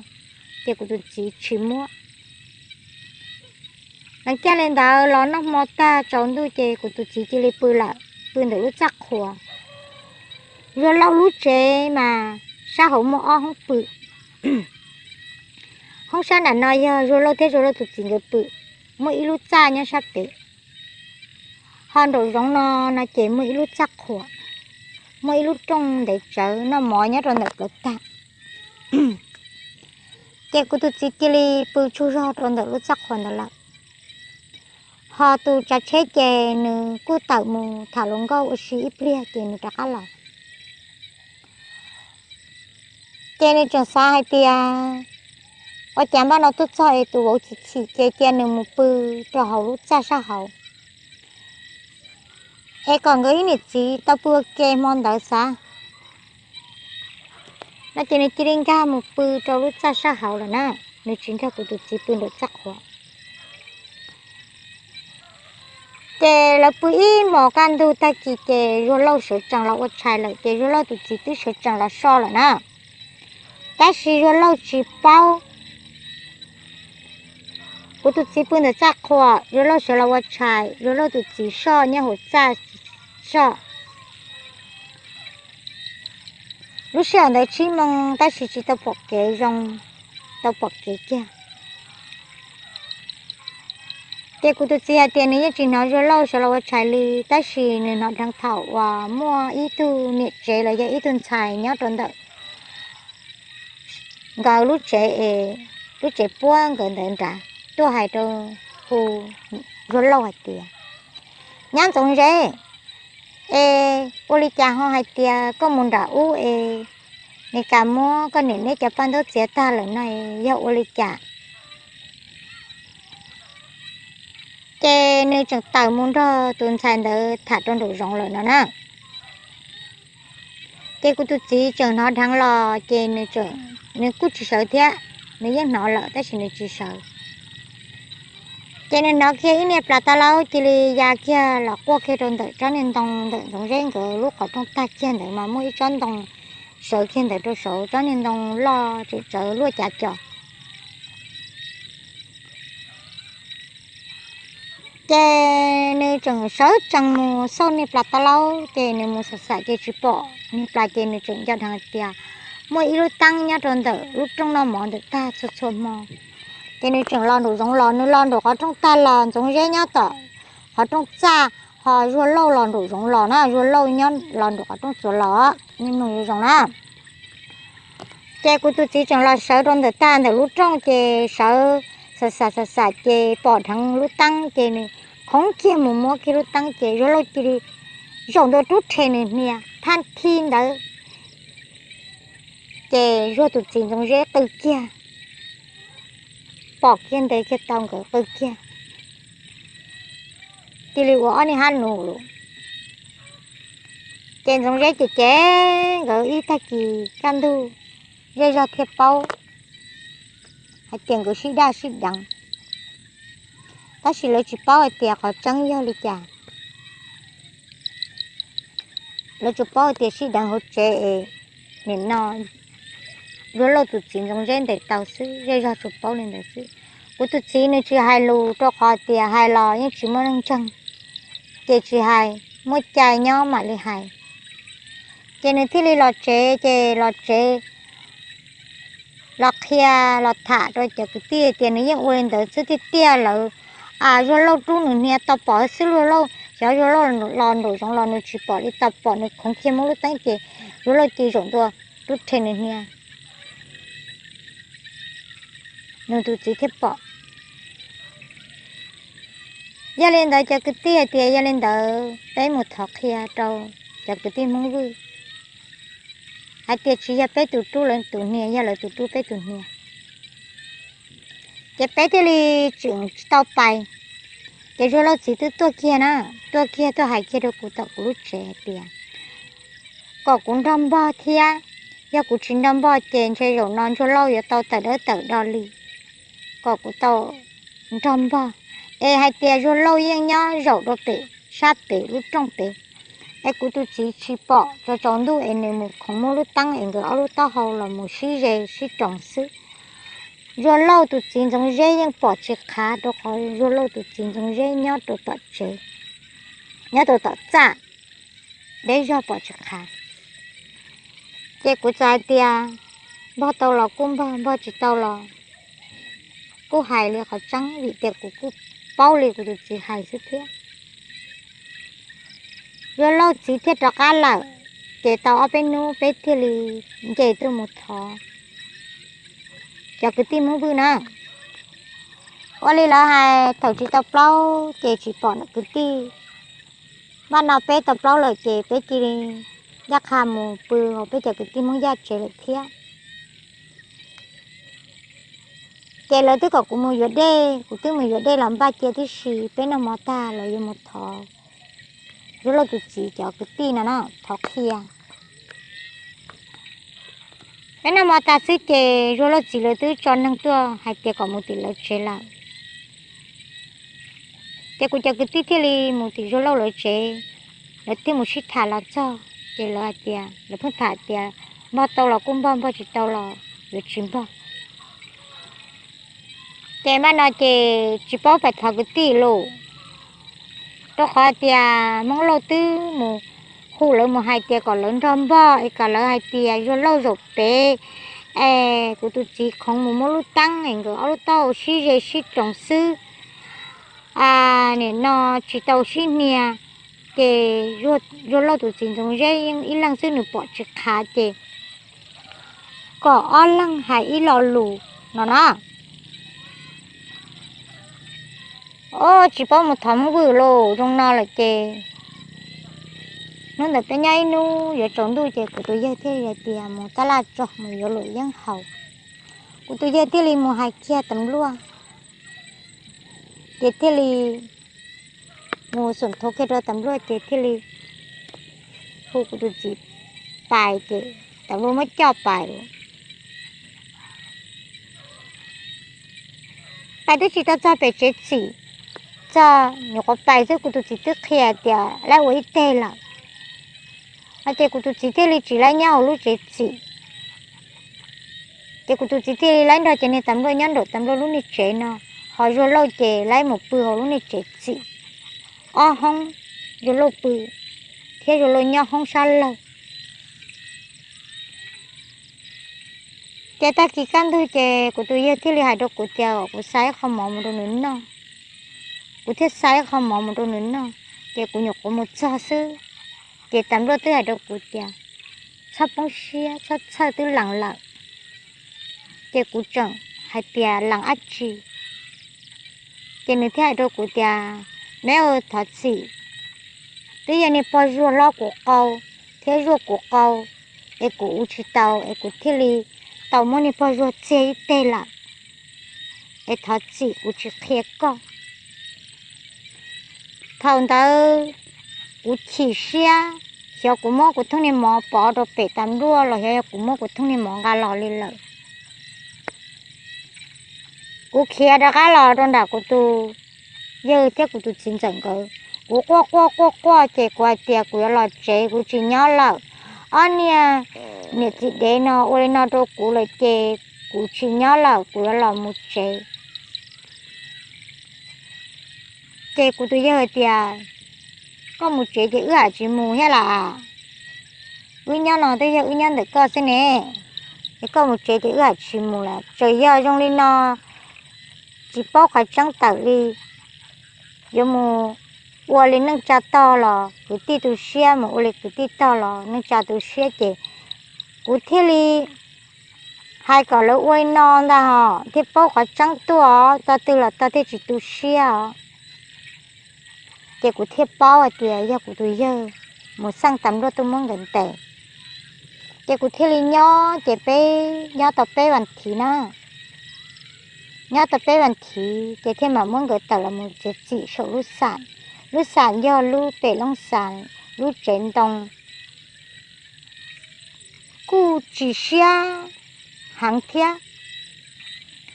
ces kuv tus txiv tsis muab. Los kiag li ntawd los noj hmo tag tsaus ntuj ces kuv tus txiv cia li pw lawm, pw ntawm lub txaj qhua. Zuag Lauj lub tsev mas sab hauv muaj ob hoob pw. Hoob sab nram no yog Zuag Lauj thiab Zuag Lauj tus txiv nkawd pw, muaj ib lub txaj nyob sab pem. Ho nraum zoov no no ces muaj ib lub txaj qhua, muaj ib lub rooj ntev tsawv noj mov nyob rau ntawm plawv tag. Ces kuv tus txiv cia li pw tsaug zog rau ntawm lub txaj qhua ntawd lawm. Ho tus tsav tsheb ces nws kuj tawm mus tham hluas nkauj ua si ib pliag ces nws rov qab los. Ces nws tseem xav hais tias ua cas npaj no tuaj txog es tus vauv chim chim ces cia nws mus pw rau hauv lub txaj sab hauv. es kom nkawd ib niam txiv tau pw ua ke hmo ntawd xav. No ces nws cia li nkag mus pw rau lub txaj sab hauv lawm na, nws tsis nrog kuv tus txiv pw nraum txaj qhua. Ces lawv pw ib hmos kaj ntug tag kis ces Zuag Lauj sawv tsees los ua tshais lawm ces Zuag Lauj tus txiv twb sawv tsees los so lawm na. Tab sis Zuag Lauj tsis paub. Kuv tus txiv pw ntawm txaj qhua, Zuag Lauj sawv los ua tshais, Zuag Lauj tus txiv soj nyob hauv txaj soj. Lub sij hawm ntawd tsib moo tab sis tsis tau pom kev zoo, tau pom kev kiag. Ces kuv tus txiv hais tias nws yeej tsis hnov Zuag Lauj sawv los ua tshais li, tab sis nws hnov dheev thaum uas muaj ib tug niam tsev los yog ib tug ntxhais nyob rau ntawm nkawd lub tsev es, lub tsev puab nkawd ntawd nrad, tuaj hais rau, hu Zuag Lauj hais tias, Nyab Ntxoov Zeb, es ua li cas ho hais tias koj mus nram ub es Meskas muab koj niam neb cov paj ntaub txiav tag lawm no, yog ua li cas? Ces nws tseem tawm mus nrog tus ntxhais ntawd tham rau nraum zoov lawm no na. Ces kuv tus txiv tseem hnov dheev los ces nws kuj tsis sawv thiab, nws yeej hnov lawm tab sis nws tsis sawv. Ces nws hnov kiag ib niag plas tau laub cia li ya kiag los quaj kiag rau ntawm tsob niag ntoo ntawm Ntxoov Zeb nkawd lub qhov rooj tag kiag ntawd mas muaj ib tsob ntoo sawv kiag ntawd rau saud, tsob niag ntoo loj tsawv tsawv luaj cav co. Ces nws tseem sawv tsees mus xauj niag plas tau laub ces nws mus xam xam ces tsis pom niag plas ces nws tseem nco dheev tias muaj ib lub teeb nyob rau ntawm lub rooj noj mov ntawm tag txhua txhua hmo. Ces nws tseem los nraum zoov los, nws los nraum qhov rooj tag los Ntxoov Zeb nyob tom qhov rooj txaj, ho Zuag Lauj los nraum zoov los na, Zuag Lauj nyob los nraum qhov rooj txuas los, nej mloog zoo zoo na. Ces kuv tus txiv tseem los sawv rau ntawm tag ntawm lub rooj ces sawv xam xam xam xam ces pom dheev lub teeb ces nws khoov kiag mus muab kiag lub teeb ces Zuag Lauj cia li zaum ntua rub rhe nws hnia thaj thi ntawd. Ces Zuag tus txiv Ntxoov Zeb qw kiag, pom kiag ntev kiag tau nkawd qw kiag, cia li ua ob niag hab nus lus. Ces Ntxoov Zeb ces ces nkawd ib tag kis kaj ntug, zej zog thiaj paub hais tias nkawd sib daj sib deev. Tab sis lawv tsis paub hais tias qhov tseeb yog li cas. Lawv tsuas paub hais tias sib deev hauv tsev es nim no Zuag Lauj tus txiv Ntxoov Zeb ntes tau xwb, zej zog tsuas paub li ntawd xwb. Kuv tus txiv nws tsis hais lus rau qhov tias hais los yeej tsis muaj neeg ntseeg, ces tsis hais, muaj cai nyob mam li hais. Ces nws thiaj li los tsev, ces los tsev los qhia los tham rau cov kwv tij tias nws yeej ua li ntawd xwb tiag tiag lawm. Zuag Lauj rub nws hnia tau pom xwb, Zuag Lauj, xyov Zuag Lauj los nraum zoov los nws tsis pom li, tau pom nws khoov kiag muab lub teeb ces Zuag Lauj cia li zaum ntua rub rhe nws hnia, nws tus txiv thiaj pom. Yog li ntawd cov kwv tij hais tias yog li ntawd peb mus thov qhia rau cov kwv tij Hmoob Vwj hais tias tsis yog peb tus rub lawv tus hnia, yog lawv tus rub peb tus hnia. Ces peb thiaj li tseem tsis tau pais. Ces Zuag Lauj txiv twb tuaj kiag na, tuaj kiag tuaj hais kiag rau kuv tom kuv lub tsev hais tias kom kuv nrog npog thiab, yog kuv tsis nrog npog ces ntshe zaum no Zuag Lauj yuav tau tawm dawb tawm do li, kom kuv tau nrog npog. Es hais tias Zuag Lauj yeej nyob zaum rau pem sab pem lub rooj pem, es kuv tus txiv tsis pom, tsaus tsaus ntuj es nws mus khoov muab lub teeb es nkawd ob lub taub hau los mus sib ze sib roos xwb. Zuag Lauj tus txiv Ntxoov Zeb yeej pom tsis qhav rau qhov Zuag Lauj tus txiv Ntxoov Zeb nyob rau tom tsev, nyob rau tom txaj, deb zog pom tsis qhav. Ces kuv txawm hais tias npog tau los kuj npog, npog tsis tau los kuj hais li qhov tseeb, vim tias kuv kuj paub li kuv tus txiv hais xwb thiab. Zuag Lauj txiv thiaj rov qab lawm, ces tau ob peb hnub peb thiaj li nce tuaj mus thov cov kwv tij Hmoob Vwj na. Ua li lawv hais thaum tsis tau plaub ces tsis pom kwv tij, npaj no peb tau plaub lawm ces peb cia li ncaj qha mus pw hauv peb cov kwv tij Hmoob Yaj tsev lawm thiab. Ces lawv twb kom kuv mus yuav dej, kuv twb mus yuav dej los npaj cia tib si, peb noj mov tag lawv yuav mus thov Zuag Lauj tus txiv cov kwv tij no na thov qhia. Peb noj mov tas xwb ces Zuag Lauj txiv lawv twb tso neeg tuaj hais tias kom mus tim lawv tsev lawm. Ces kuv cov kwv tij thiaj li mus tim Zuag Lauj lawv tsev, lawv thiaj mus sib tham los txog ces lawv hais tias, lawv pheej tham tias npog tau los kuj npog, npog tsis tau los yuav tsis npog. Ces mam no ces tsis paub pais thov kwv tij lawm, rau qhov tias Hmoob Lauj twb mus hu lawv mus hais tias kom lawv nrog npog es kom lawv hais tias Zuag Lauj zaum pem es kuv tus txiv khoov mus muab lub teeb es nkawd ob lub taub hau sib ze sib roos xwb, nim no tsis tau sib hnia, ces Zuag Lauj tus txiv Ntxoov Zeb yeej ib leeg xwb nws pom tsis qhav ces kom ob leeg hais ib lo lus no na. Ob, tsis paub mus thov Hmoob Vwj lawm, zoo no lawm ces hnub ntawd peb nyob ib hnub yuav tsaus ntuj ces kuv tus yawg thiaj li hais tias mus tab laj tso mus yuav luam yeeb haus. Kuv tus yawg thiaj li mus hais kiag tam luaj, ces thiaj li mus xum thov kiag rau tam luaj ces thiaj li hu kuv tus txiv pais ces tam luaj muab coj pais lawm. Pais twb tsis tau txog pem tsev txim, txog nyuam qhuav pais xwb kuv tus txiv twb qhia tias laib ua ib teg lawm no ces kuv tus txiv thiaj li tsis laib nyob hauv lub tsev txim. Ces kuv tus txiv thiaj li laib nrog cov niag tam luaj nyob nraum tam luaj lub niag tsev no, ho Zuag Lauj ces laib mus pw hauv lub niag tsev txim ob hoob, Zuag Lauj pw thiab Zuag Lauj nyob hoob sab laug. Ces tag kis kaj ntug ces kuv tus yawg thiaj li hais rau kuv tias kuv xa ib qho mov mus rau nws noj. Kuv thiaj xa ib qho mov mus rau nws noj, ces kuv nyuam qhuav mus txog xwb, ces tam luaj twb hais rau kuv tias txhob poob siab, txhob txhawj, twb lees lawm. Ces kuv tseem hais tias lees dab tsi? Ces nws thiaj hais rau kuv tias, me, thov txim, twb yog niag pog Zuag hlob kuv qau thiab Zuag kuv qau, es kuv ua tsis tau es kuv thiaj li tau muab niag pog Zuag txiag ib teg lawm, es thov txim kuv tsis qhia koj. Thaum ntawd kuv chim siab, xyov kuv muab kuv thooj niag mov pov rau pem tas nruaj los xyov yog kuv muab kuv thooj niag mov nqa los li lawm. Kuv khiav rov qab los rau nram kuv tus yawg thiab kuv tus txiv ntxawm nkawd. Kuv quaj quaj quaj quaj ces kuv hais tias kuv yuav los tsev, kuv tsis nyob lawm. Ob niag niam txiv dev no ua li no rau kuv lawm ces kuv tsis nyob lawm, kuv yuav los mus tsev. Ces kuv tus yawg hais tias, koj mus tsev ces wb ham tsis mus thiab las. Wb nyob no twb yog wb nyob ntawm koj xwb ne, es koj mus tsev ces wb ham tsis mus lawm. Txawm yog zoo li no tsis paub qhov tseeb tawm li, yuav mus ua li neej tsa tog los kwv tij tu siab, mus ua li kwv tij tog los neej tsa tu siab, ces kuv thiaj li hais kom lawv ua li no ntag hos thiaj paub qhov tseeb tuaj os, tog twg los tog thiaj tsis tu siab os. Ces kuv thiaj paub hais tias yog kuv tus yawg mus xaj tas nruaj tuaj muab nkawd ntes. Ces kuv thiaj li nyob, ces peb nyob tau peb vas thiv na. Nyob tau peb vas thiv ces thiaj mam muab nkawd tawm los mus tsev txim saum lub xam. Lub xam yog lub pem Looj Xam, lub tsev ntoo. Kuj tsis siab heev thiab.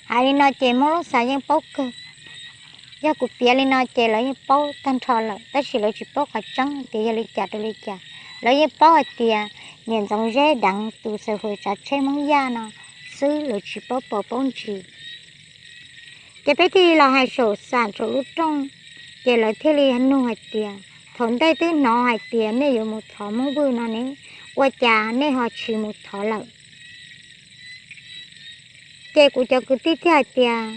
Hais li no ces Hmoob Looj Xam yeej paub kawg. Yog kuv piav li no ces lawv yeej paub tag nrho lawm, tab sis lawv tsis paub qhov tseeb tias yog li cas rau li cas. Lawv yeej paub hais tias niam Ntxoov Zeb Deev tus xav hwm tsav tsheb Hmoob Yaj no xwb, lawv tsis paub pom paub ntsis. Ces peb thiaj li los hais saum xam saum lub rooj, ces lawv thiaj li nug hais tias, thaum ntej twb hnov hais tias nej yuav mus thov Hmoob Vwj no ne, ua cas nej ho tsis mus thov lawm? Ces kuv cov kwv tij thiaj hais tias,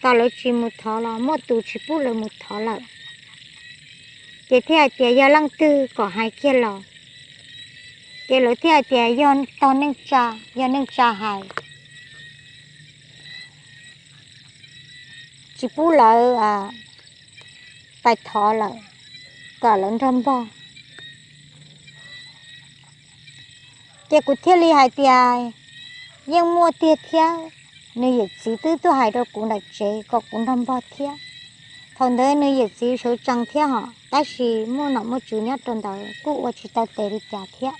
kom lawv tsis mus thov los muaj tus tsis pub lawv mus thov lawm. Ces thiaj hais tias yog leej twg kom hais kiag los. Ces lawv thiaj hais tias yog tog neej tsa, yog neej tsa hais, tsis pub lawv pais thov lawm, kom lawv nrog npog. Ces kuv thiaj li hais tias yeej muaj tiag thiab, nws yawm txiv twb tuaj hais rau kuv nram tsev kom kuv nrog npog thiab. Thaum ntawd nws yawm txiv sawv tsees thiab hos, tab sis muaj nom muaj tswv nyob rau ntawd kuj ua tsis tau tes li cas thiab.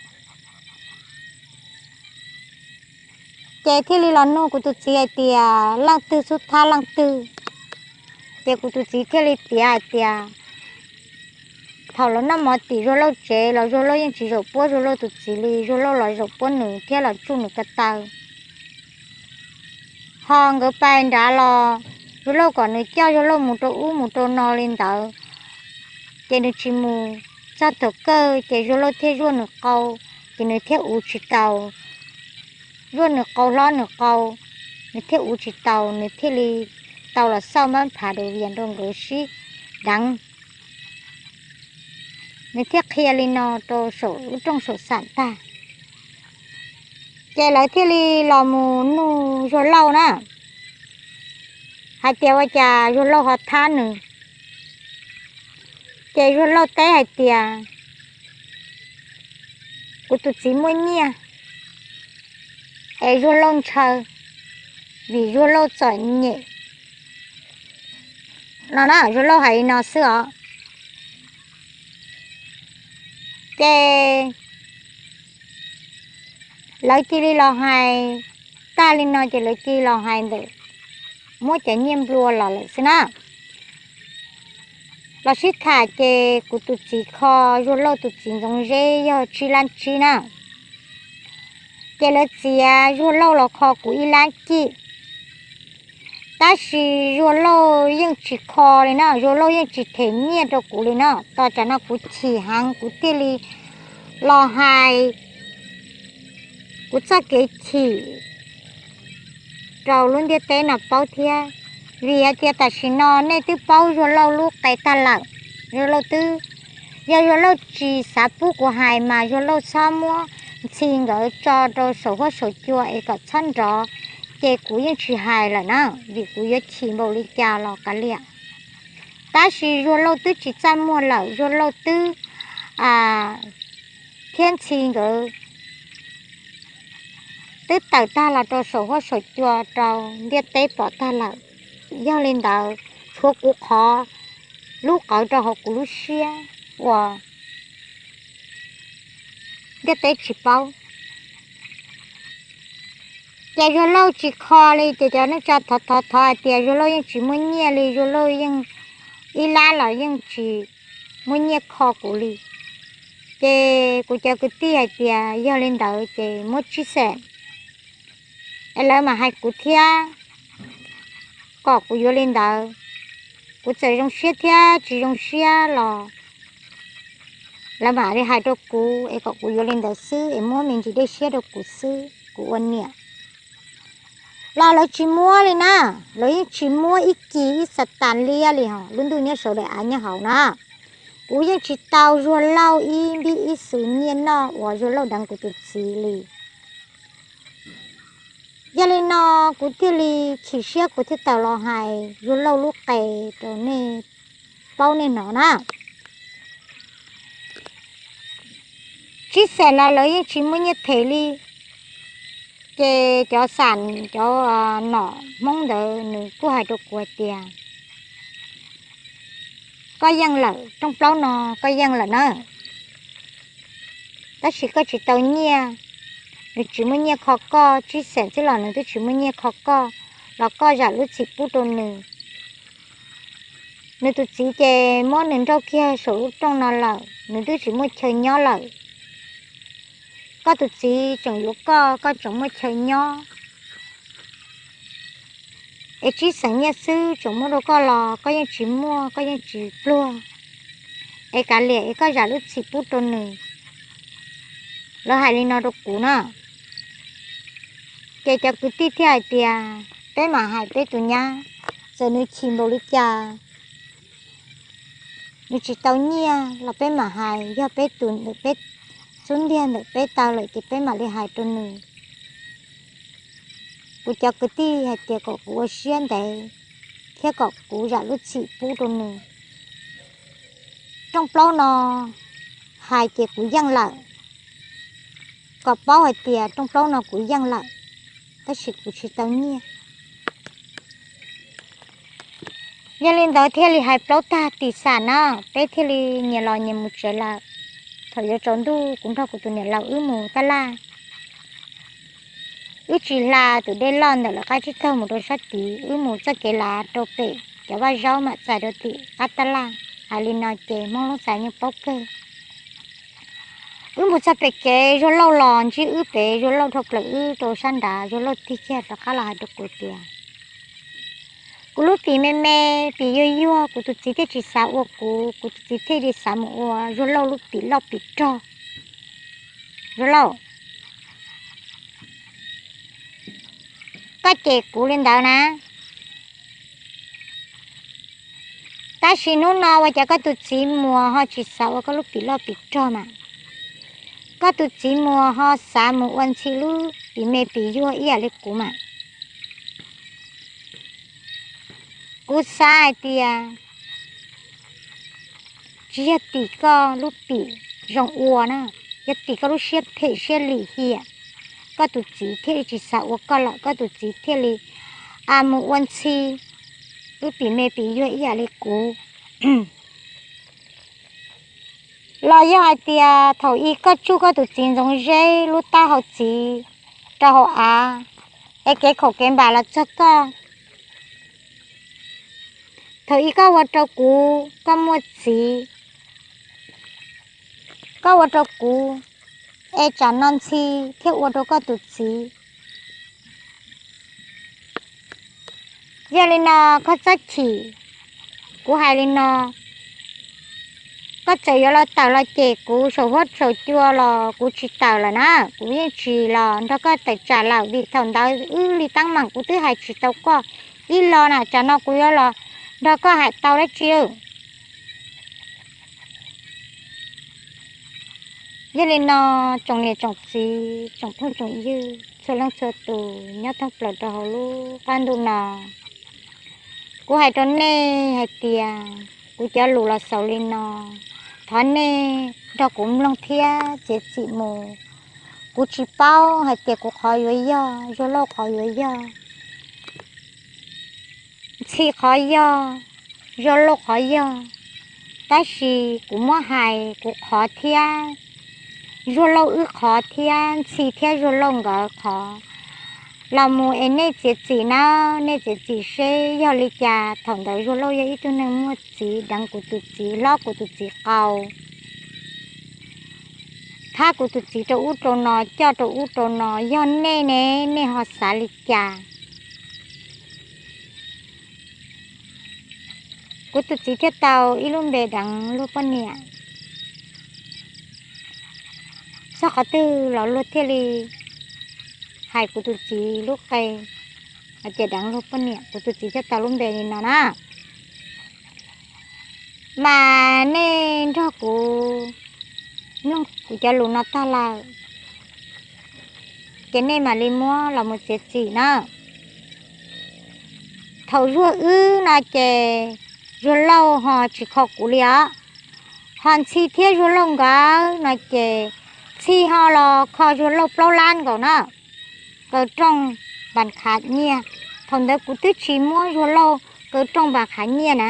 Ces thiaj li los nug kuv tus txiv hais tias leej twg xub thab leej twg. Ces kuv tus txiv thiaj li piav hais tias thaum lawv noj mov tim Zuag Lauj tsev los Zuag Lauj yeej tsis zaum puab Zuag Lauj tus txiv li, Zuag Lauj los zaum puab nws thiab los tsuj nws ko taw. Ho nkawd pais nrad los Zuag Lauj kom nws coj Zuag Lauj mus rau ub mus rau no li ntawd, ces nws tsis mus. Txog thaum kawg ces Zuag Lauj thiaj zuaj nws qau, ces nws thiaj uv tsis tau. Zuaj nws qau hlob nws qau, nws thiaj uv tsis tau, nws thiaj li tau los xauj mab phav du vias rau nkawd sib deev. Nws thiaj qhia li no rau saum lub rooj saum xam tag. Ces lawv thiaj li los mus nug Zuag Lauj na, hais tias ua cas Zuag Lauj ho thab nws. Ces Zuag Lauj teb hais tias kuv tus txiv muaj nyiaj es Zuag Lauj ntshaw vim Zuag Lauj txom nyem no na, Zuag Lauj hais li no xwb os. Ces lawv cia li los hais tag li no ces lawv cia li los hais ntawm muab cov nyiaj nplua los lawm xwb na. Los sib tham ces kuv tus txiv kho Zuag Lauj tus txiv Ntxoov Zeb yog tsib lab tsib na. Ces lawv txiav Zuag Lauj los kho kuv ib lab cim. Tab sis Zuag Lauj yeej tsis kho li na, Zuag Lauj yeej tsis them nyiaj rau kuv li na. Tos tsam no kuv chim heev kuv thiaj li los hais kuv txoj kev chim rau lub ntiaj teb no paub thiab. Vim hais tias tam sim no nej twb paub Zuag Lauj lub qe tag lawm. Zuag Lauj twb, yog Zuag Lauj tsis xav pub kuv hais mas Zuag Lauj txhob muab ntxhi nkawd tso rau saum huab saum cua es kom txhob nrov, ces kuv yeej tsis hais lawm na, vim kuv yuav chim npaum li cas los kav liam. Tab sis Zuag Lauj twb tsis txaj muag lawm, Zuag Lauj twb thiab ntxhi nkawd twb tawm tag los rau saum huab saum cua rau ntiaj teb pom tag lawm. Yog li ntawd, tshuav kuv qhov lub qawv rau hauv kuv lub siab uas ntiaj teb tsis paub. Ces Zuag Lauj tsis kho li ces cov neej tsa thov thov thov hais tias Zuag Lauj yeej tsis muaj nyiaj li, Zuag Lauj yeej ib lab los yeej tsis muaj nyiaj kho kuv li. Ces kuv cov kwv tij hais tias yog li ntawd ces muab tsib xees es lawv mam hais kuv thiab kom kuv yuav li ntawd. Kuv txawm zoo siab thiab tsis zoo siab los lawv mam li hais rau kuv es kom kuv yuav li ntawd xwb es muab me ntsis dej siab rau kuv xwb, kuv ua niam. Los lawv tsis muab li na, lawv yeej tsis muab ib kis ib xas tas liab li ho lub ntuj nyob saud daim av nyob hauv na. Kuv yeej tsis tau Zuag Lauj ib npib ib xus nyiaj noj uas Zuag Lauj deev kuv tus txiv li. Yog li no kuv thiaj li chim siab kuv thiaj tau los hais Zuag Lauj lub qe rau nej paub nej hnov na. Tsib xees los lawv yeej tsis muaj nyiaj them li. Ces cov xam cov nom Hmoob ntawd nws kuj hais rau kuv hais tias koj yeej lawm, rooj plaub no koj yeej lawm na. Tab sis koj tsis tau nyiaj, nws tsis muaj nyiaj kho koj, tsib xees xwb los nws twb tsis muaj nyiaj kho koj, los koj zam lub txim pub rau nws. Nws tus txiv ces muab nws nrauj kiag saum lub rooj no lawm, nws twb tsis muaj chaw nyob lawm. Koj tus txiv tseem yuav koj, koj tseem muaj chaw nyob. Es tsib xees nyiaj xwb tseem muab rau koj los koj yeej tsis muaj, koj yeej tsis pluag. Es kav liam es koj zam lub txim pub rau nws. Lawv hais li no rau kuv na. Ces cov kwv tij thiaj hais tias peb mam hais peb tus nyab, txawm nws chim npaum li cas, nws tsis tau nyiaj los peb mam hais, yog peb tus ntawm peb xub ntiag ntawm peb tau lawm ces peb mam li hais rau nws. Kuv cov kwv tij hais tias kom kuv ua siab ntev thiab kom kuv zam lub txim pub rau nws. Rooj plaub no hais ces kuv yeej lawm, kom paub hais tias rooj plaub no kuv yeej lawm, tab sis kuv tsis tau nyiaj. Yog li ntawd thiaj li hais plaub tag tim xam na, peb thiaj li nyias los nyias mus tsev lawm. Thaum yuav tsaus ntuj kuv nrog kuv tus niam laus wb mus tab laj. Wb tsis hla tus dej loj ntawm lawv qab tsib taug mus rau sab tid, wb mus txoj kev lav rau pem cov vaj zaub mam txais rau tim qab tab laj. Hais li no ces Hmoob Loob Xaiv yeej paub kawg. Wb mus txog pem kev Zuag Lauj los ntsib wb pem Zuag Lauj dhau plaws wb rau sab nrad, Zuag Lauj tig kiag rov qab los hais rau kuv tias, kuv lub pim me me, pim yuag yuag, kuv tus txiv thiaj tsis xav ua kuv, kuv tus txiv thiaj li xav mus ua Zuag Lauj lub pim loj pim rog. Zuag Lauj, koj cem kuv li ntawd na, tab sis hnub no ua cas koj tus txiv muas ho tsis xav ua koj lub pim loj pim rog mas? Koj tus txiv muas ho xav mus ua ntxhi lub pim me pim yuag ib yam li kuv mas? Kuv xav hais tias tsis yog tim koj lub pim zoo ua na, yog tim koj lub siab phem siab lim hiam, koj tus txiv thiaj li tsis xav ua koj lawm, koj tus txiv thiaj li mus ua ntxhi lub pim me pim yuag ib yam li kuv. Los yog hais tias thaum ub koj tsuj koj tus txiv ntxoov zeb lub taub hau txiv rau hauv av, es kev khaum kev npam los txog koj. Thaum ub koj ua rau kuv, koj muaj txiv, koj ua rau kuv, es tsam no ntxhi thiaj ua rau koj tus txiv. Yog li no koj txhob chim, kuv hais li no, koj txawm yuav los tawm los cem kuv saum huab saum cua los kuv tsis tawm lawm na, kuv yeej tsis los nrog koj tawm tsam lawm, vim thaum ntawd wb li teeb meem kuv twb hais tsis tau koj ib los na, tsam no kuv yuav los nrog koj hais tau dab tsi. Yog li no, tsoom niam tsoom txiv tsoom phooj tsoom ywg txhua leej txhua tus nyob thoob plaws rau hauv lub qab ntuj no, kuv hais rau nej hais tias kuv cov lus los xaus li no, thov nej nrog kuv mloog thiab txiav txim mus. Kuv tsis paub hais tias kuv qhov yuav yog, Zuag Lauj qhov yuav yog, Ntxhi qhov yog, Zuag Lauj qhov yog, tab sis kuv muab hais kuv qhov thiab Zuag Lauj wb qhov thiab Ntxhi thiab Zuag Lauj nkawd qhov los mus es nej txiav txim na, nej txiav txim seb yog li cas. Thaum ntawd Zuag Lauj yog ib tug neeg muaj txiv, deev kuv tus txiv, hlob kuv tus txiv qau, thab kuv tus txiv rau ub rau no, coj rau ub rau no, yog nej ne, nej ho xav li cas? Kuv tus txiv thiaj tau ib lub npe deev luag poj niam. Txog qhov twg los luag thiaj li hais kuv tus txiv lub qe, hais tias deev luag poj niam, kuv tus txiv thiaj tau lub npe li no na. Mas nej nrog kuv mloog kuv cov lus no tag lawm, ces nej mam li muab los mus txiav txim na. Thaum Zuag wb no ces Zuag Lauj ho tsis kho kuv li os. Ho Ntxhi thiab Zuag Lauj nkawd no ces Ntxhi ho los kho Zuag Lauj plaub lab nkaus na. Kaw rooj npas khav nyiaj, thaum ntawd kuv twb tsis muab Zuag Lauj kaw rooj npas khav nyiaj na.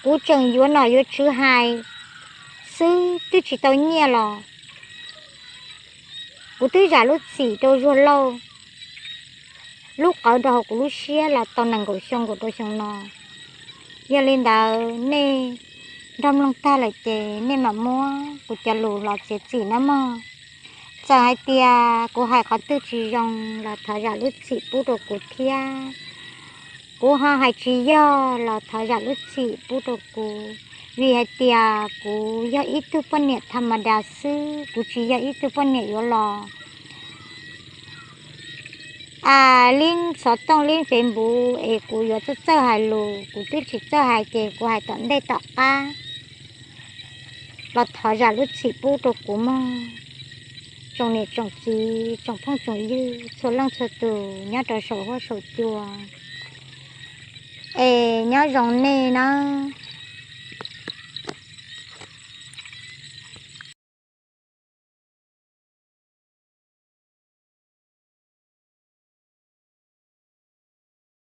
Kuv tseem yuav nom yuav tswv hais xwb, twb tsis tau nyiaj los kuv twb zam lub txim rau Zuag Lauj lub qawv rau hauv kuv lub siab los tau nees nkaum xyoo nkaum rau xyoo no. Yog li ntawd nej nrog mloog tag lawm ces nej mam muab kuv cov lus los txiav txim nawb mog. Txawm hais tias kuv hais qhov twg tsis zoo los thov zam lub txim pub rau kuv thiab. Kuv ho hais tsis yog los thov zam lub txim pub rau kuv, vim hais tias kuv yog ib tug poj niam tham ma das xwb, kuv tsis yog ib tug poj niam yuav los a lib xov tooj lib Facebook es kuv yuav txawj txawj hais lus, kuv twb tsis txawj hais ces kuv hais tom ntej tom qab los thov zam lub txim pub rau kuv mog. Tsoom niam tsoom txiv tsoom phooj tsoom ywg txhua leej txhua tus nyob rau saum huab saum cua, es nyob zoo nej nawb.